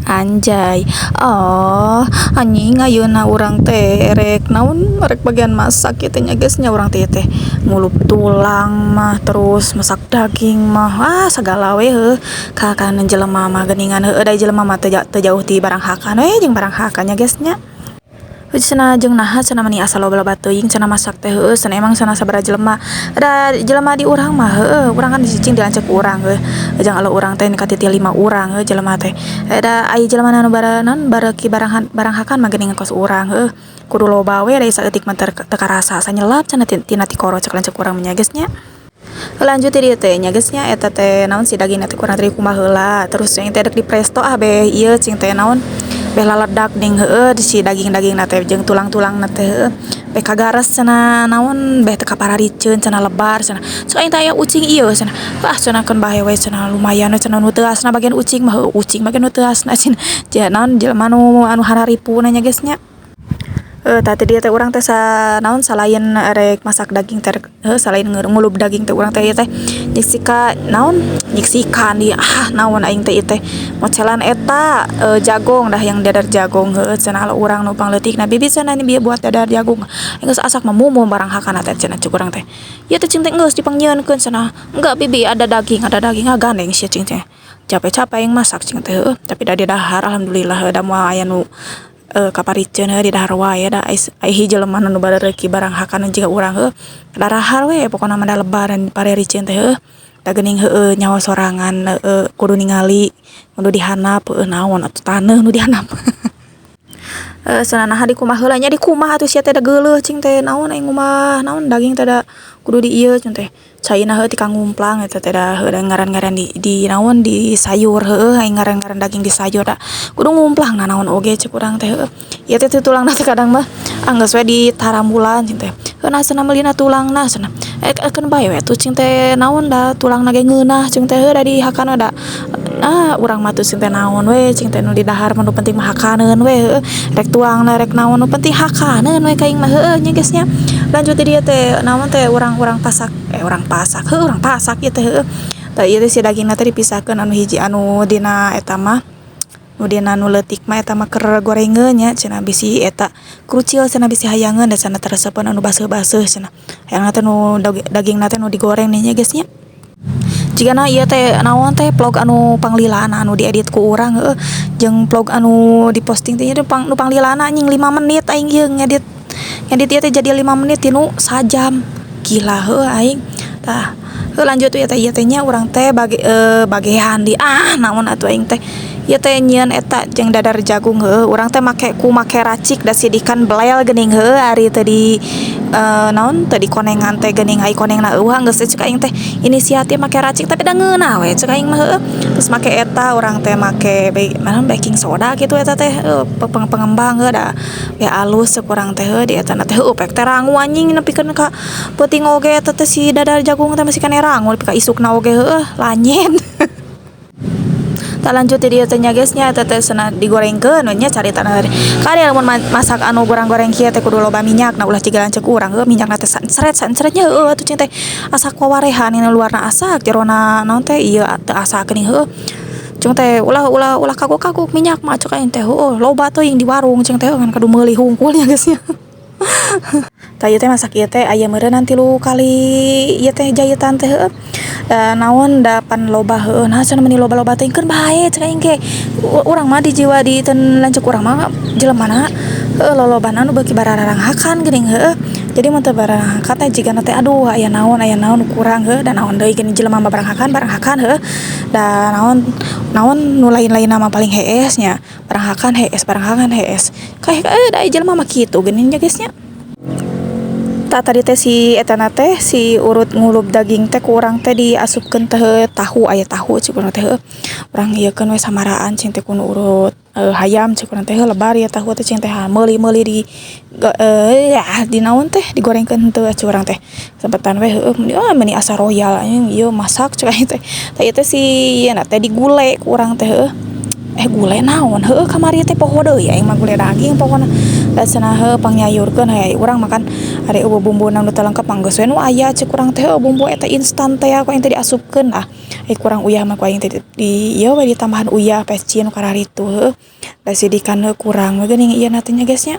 Anjay, oh anjing, ayeuna urang teh erek naon, erek bagian masak kitu nya, guys, nya. Urang teh teh ngulub tulang mah, terus masak daging mah, ah, sagala we heuh ka jelema mah geuningan. Heueuh, da jelema mah teu teu jauh ti barang hakan we jeung barang hakan nya, guys, nya. Cenah jeung naha cenah meni asa loba-loba teuing cenah masak teh? Heueuh cenah, emang cenah sabaraha jelema da jelema di urang mah? Heueuh, urang kan cicing di lanceuk urang, heuh, jeung alo urang teh katitih lima urang heuh jelema teh. Da aya jelema anu bara naon, bareuki barang barang hakan mah geuningan kos urang, heueuh, kudu loba we, da saeutik mah teu karasa, sanyelap cenah tina tikoro, cek lanceuk urang mah nya, guys, nya. Lanjut di dieu teh nya, guys, nya. Eta teh naon, si dagingna teh kurang teh dikumbah heula, terus yang teh dek di presto, ah, beh ieu cing teh naon, beh laledak ning heueuh si daging-dagingna teh jeung tulang-tulangna teh, heueuh, beh kagares cenah, naon, beh teu kaparariceun cenah, lebar cenah. Cek aing teh aya ucing ieu cenah, ah, cenah keun bae we cenah, lumayan we cenah nu teuasna bagian ucing mah. Heueuh, ucing bagian nu teuasna cenah, naon, jelema nu anu hararipu nya, guys, nya. Tah, tadi teh urang teh sa naon, salain erek masak daging teh, heuh, salain ngulub daging teh, urang teh ieu teh nyiksika naon, nyiksikan di, ah, naon aing teh, ieu teh mocelan eta jagong dah, yang dadar jagung. Heueuh cenah, urang nu pangleutikna, "Bibi," cenah, "ini bieu buat dadar jagung." Geus asak mah mumu barang hakana teh cenah. Cek urang teh, "Ieu teh," cing teh, "geus dipangnyieunkeun." Cenah, "Enggak, Bibi, ada daging, ada daging." Ah, gandeng sia, cing teh, capek-capek aing masak, cing teh. Heueuh, tapi da didahar alhamdulillah, heueuh, da moal aya nu kapariceun. Heueuh, didahar wae, da ai jelema nu bareureki barang hakan jiga urang, heueuh, darahar we pokona mah, da lebaran parericeun teh. Heueuh da geuning, heueuh, nyawa sorangan, heueuh, kudu ningali, kudu dihandap, heueuh, naon atuh, taneuh nu dihandap. Cenah, "Naha dikumbah heula?" Nya dikumbah atuh sia teh, da geuleuh, cing teh, naon, aing ngumbah naon, daging teh da kudu di ieu, cing teh, caina heueuh ti ngumplang eta teh, da heueuh, ngaran-ngaran di naon, di sayur. Heueuh, aing ngaran-ngaran daging di sayur da kudu ngumplang nanaon oge, cek urang teh. Heueuh, ieu teh tulangna teh kadang mah anggeus we ditarambulan, cing teh. "Heuh, nah," cenah, "meulina tulangna," cenah. Eh, keun bae we atuh, cing teh, naon, da tulangna ge ngeunah, cing teh. Heueuh, da dihakan da, ah, urang mah tuh, cing teh, naon we, cing teh, nu didahar mah nu penting mah hakaneun we. Heueuh, rek tuangna, rek naon, nu penting hakaneun we ka aing mah. Heueuh nya, guys, nya. Lanjut di dieu teh naon teh, urang-urang pasak, eh, urang pasak, heueuh, urang pasak ieu teh. Heueuh, tah, ieu teh si dagingna teh dipisahkeun anu hiji, anu dina eta mah, nu dina nu leutik mah, eta mah keur gorengeun nya. Cenah bisi eta krucil cenah, bisi hayangeun da cenah, teu resepeun anu baseuh-baseuh cenah, hayangna teh nu dagingna teh nu digoreng nih nya, guys, nya. Jigana ieu teh naon teh, vlog anu panglilana anu diedit ku urang, heueuh, jeung vlog anu diposting teh nu panglilana anjing 5 menit. Aing ieu ngedit ngedit ieu teh jadi 5 menit tinu sajam, gila heueuh aing. Tah, heuh, lanjut ieu teh, ieu teh nya, urang teh bage bagean di, ah, naon atuh, aing teh ieu teh nyieun eta jeung dadar jagung. Heueuh, urang teh make ku make racik da sidikan belel geuning. Heueuh, ari teu di naon, teu dikonengan teh geuning, ai konengna euweuh, geus cek aing teh inisiatif make racik, tapi da ngeunah we cek aing mah. Heueuh, terus make eta urang teh make naon, baking soda kitu, eta teh pengembang, heueuh, da beh alus cek urang teh. Heueuh, di eta na teh, heueuh, pek teh rangu anjing nepikeun ka peuting oge eta teh si dadar jagung teh masih keneh rangu nepi ka isukna oge, heueuh, lanyen. Tah, lanjut di dieu teh nya, guys, nya. Eta teh cenah digorengkeun we nya caritana teh. Kade lamun masak anu goreng-goreng kieu teh kudu loba minyakna, ulah ciga lanceuk urang, heueuh, minyakna teh sancret sancret nya. Heueuh atuh, cing teh, asak wawarehan ini luarna asak, jerona naon teh ieu teu asak geuning. Heueuh, cing teh, ulah ulah ulah kagok-kagok minyak mah, cek aing teh. Heueuh, loba teuing di warung, cing teh, ngan kudu meuli hungkul nya, guys, nya. Tah, ieu teh masak ieu teh aya meureunnan 3 kali ieu teh jahitan teh. Heueuh, da naon, da pan loba. Heueuh, naha cenah meuni loba-loba teuing? Keun bae cek aing ge, urang mah di jiwa di ten lanceuk urang mah jelemana, heueuh, lolobana nu beuki bararanghakan geuning. Heueuh, jadi mun teu bararanghakan teh jigana teh aduh, aya naon nu kurang. Heueuh, da naon deui geuning, jelema mah barang hakan, barang hakan. Heueuh, da naon naon nu lain-lainna mah paling hees nya, barang hakan hees, barang hakan hees, kayak da jelema mah kitu geuning nya, guys, nya. Tah, tadi teh si etana teh si urut ngulub daging teh ku urang teh diasupkeun teh tahu, aya tahu cik urang teh. Heueuh, urang ieukeun we samaraan, cing teh, ku nu urut hayam, cik urang teh. Heueuh, lebar ieu tahu teh, cing teh, meuli-meuli di ya di naon teh, digorengkeun henteu cik urang teh, sempetan we. Heueuh, ah, meuni asa royal anjing ieu masak, cek aing teh. Tah, ieu teh si ieu teh digule ku urang teh. Heueuh, eh, gule naon heueuh kamari teh, poho deui aing mah, gule daging pokona. Da cenah heuh pangnyayurkeun we urang makan ari euweuh bumbuna nu teu lengkep mah geus we nu aya cek urang teh, heuh, bumbu eta instan teh ku aing teh diasupkeun lah. Ai kurang uyah mah ku aing teh di ieu we ditambahan uyah pecin nu kararitu, heuh. Da sidikan kurang we geuning ieu na teh nya, guys, nya.